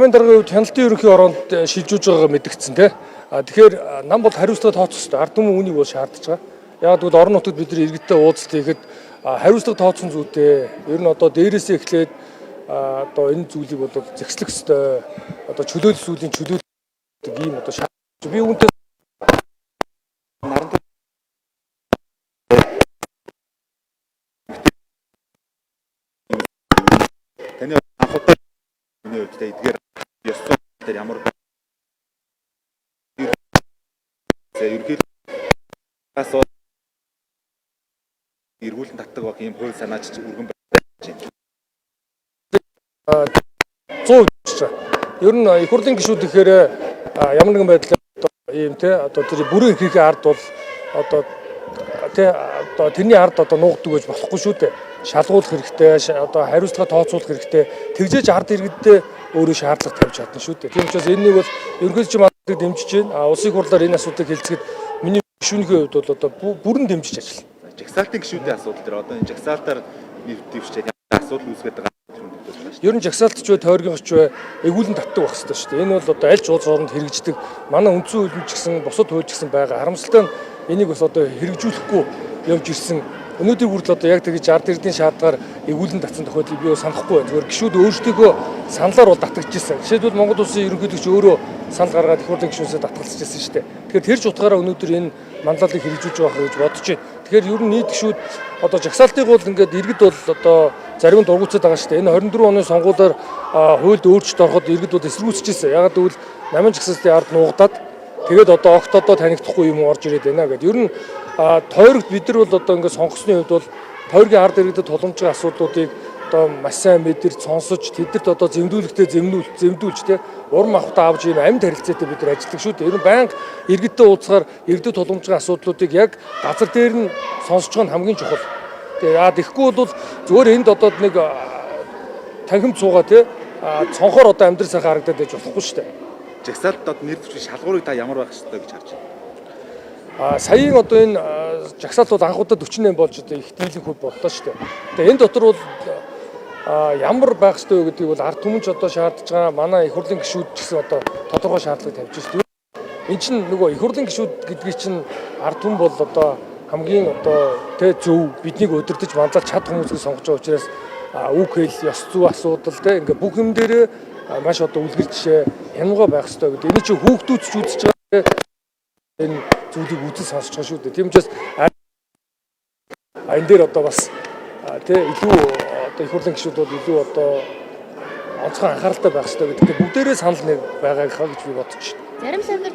Намын даргын хувьд хяналтын ерөнхий ороонд шилжүүлж байгаагаа мэдгдсэн тий. Тэгэхээр нам бол хариуцлага тооцох ёстой. Ард түмэн үүнийг бол шаардж байгаа. Яг гэвэл орон нутагт бид нар иргэдтэй уулзалт хийхэд хариуцлага тооцсон зүйтэй. Ер нь одоо дээрээсээ эхлээд одоо энэ зүйлийг бол зэгслэх ёстой. Одоо чөлөөлөл зүйлийн чөлөөлөлт ийм одоо шаард. Би үүнтэй Таны анх удаа миний хувьд те эдгээр ёс зүйн дээр ямар ерөнхийдөө эргүүлэн татдаг байх ийм хууль санаач өргөн байж байна. 100% ч. Ер нь их хурлын гишүүд гэхээр ямар нэгэн байдлаар одоо ийм те одоо тэр бүрэн эрхийнхээ ард бол одоо те одоо тэрний ард одоо нуугдаг гэж болохгүй шүү дээ. Шалгуулах хэрэгтэй, одоо хариуцлага тооцоолох хэрэгтэй. Тэгжээж ард иргэддээ өөрөө шаардлага тавьж чадна шүү дээ. Тийм учраас энэнийг бол ерөнхийлөгч мандлыг дэмжиж байна. Улсын их хурлаар энэ асуудлыг хэлцэхэд миний гишүүнийхээ хувьд бол одоо бүрэн дэмжиж ажиллана. Жагсаалтын гишүүдийн асуудал дээр одоо энэ жагсаалтаар нэр дэвшээд асуудал үүсгээд байгаа юм байна шүү. Ер нь жагсаалтч бай, тойргийнч бай, эгүүлэн татдаг байх хэрэгтэй шүү дээ. Энэ бол одоо аль ч улс оронд хэрэгждэг манай үндсэн хууль нь ч гэсэн бусад хууль ч гэсэн байгаа. Харамсалтай нь энийг бас одоо хэрэгжүүлэхгүй явж ирсэн. Өнөөдөр хүртэл одоо яг тэгж ард иргэдийн шаардлагаар эгүүлэн татсан тохиолдлыг би бол санахгүй байна. Зүгээр гишүүд өөрсдийгөө саналаар бол татагдчихсан. Жишээлбэл Монгол улсын ерөнхийлөгч өөрөө санал гаргаад их хурлын гишүүнсээ татгалзаж ирсэн шүү дээ. Тэгэхээр тэр ч утгаараа өнөөдөр энэ манлайлалыг хэрэгжүүлж байгаа гэж бодож байна. Тэгэхээр ер нь нийт гишүүд одоо жагсаалтыг бол ингээд иргэд бол одоо зарим нь дургуутсаад байгаа шүү дээ. Энэ 24 оны сонгуулиар хуульд өөрчлөлт ороход иргэд бол эсэргүүцэж ирсэн. Яг гэвэл намын жагсаалтын ард нуугдаад тэгээд одоо огт одоо танигдахгүй юм орж ирээд байна гэдэг. Ер нь тойрогт бид нар бол одоо ингээд сонгосны хувьд бол тойргийн ард иргэдэд тулгамж байгаа асуудлуудыг одоо маш сайн мэдэрч сонсож тэдэрт одоо зэмдүүлэхдээ зэмдүүлж те урам авахтаа авч ийм амьд харилцаатай бид нар ажилладаг шүү дээ. Ер нь байнга иргэдтэй уулзахаар иргэдэд тулгамж байгаа асуудлуудыг яг газар дээр нь сонсож байгаа нь хамгийн чухал. Тэгээ яа тэгэхгүй бол зүгээр энд одоо нэг танхимд суугаа те цонхоор одоо амьдрал сайхан харагдаад байж болохгүй шүү дээ. Жагсаалтад одоо нэр дэвших шалгуурыг та ямар байх ёстой гэж харж байна? Саяын одоо энэ жагсаалт бол анх удаа 48 болж одоо их дийлэнх хөв боллоо шүү дээ. Тэгээ энэ дотор бол ямар байх ёстой вэ гэдгийг бол ард түмэн ч одоо шаардж байгаа. Манай их хурлын гишүүд ч гэсэн одоо тодорхой шаардлага тавьж шүү дээ. Энд чинь нөгөө их хурлын гишүүд гэдгийг чинь ард түмэн бол одоо хамгийн одоо тэ зөв биднийг удирдах манлайлж чадах хүмүүсийг сонгож байгаа учраас үг хэл, ёс зүй асуудал тэ ингээ бүх юм дээр маш одоо үлгэр жишээ хянамга байх ёстой гэдэг. Энэ чинь хүүхдүүд ч үзэж байгаа энэ зүйлийг үзэж сонсож байгаа шүү дээ. Тийм учраас энэ дээр одоо бас тэ илүү одоо их хурлын гишүүд бол илүү одоо онцгой анхааралтай байх ёстой гэдэгт бүгдээрээ санал нэг байгаа гэж би бодож байна. Зарим сандар